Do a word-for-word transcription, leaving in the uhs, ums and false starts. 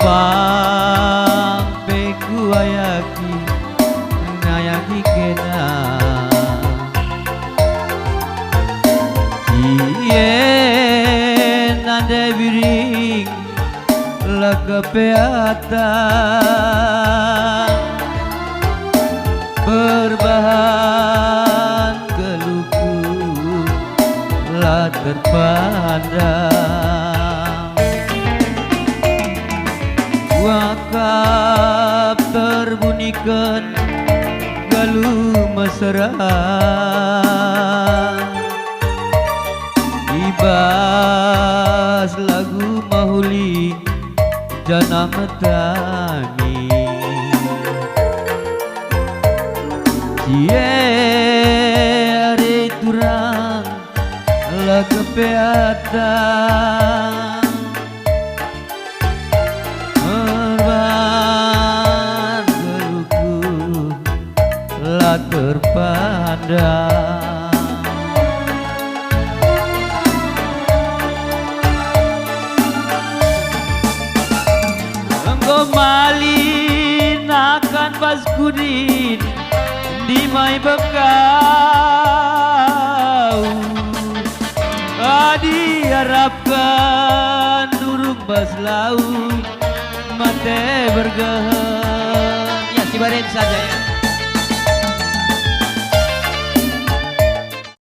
Terpang pe kuayaki, ngayaki kena. Ie nande biring la kepeata, perbahan geluhku la terpandang. Wakap terbuniken geluh mesera, i bas lagu mehuli janah metangis. Cie ari turang la kepeata, erban geluhku la terpandang. Enggo malin akan bas kudin, ndimai bekau. Adi arapken nurung bas lau, mate bergehen. Ya, si baren saja, ya.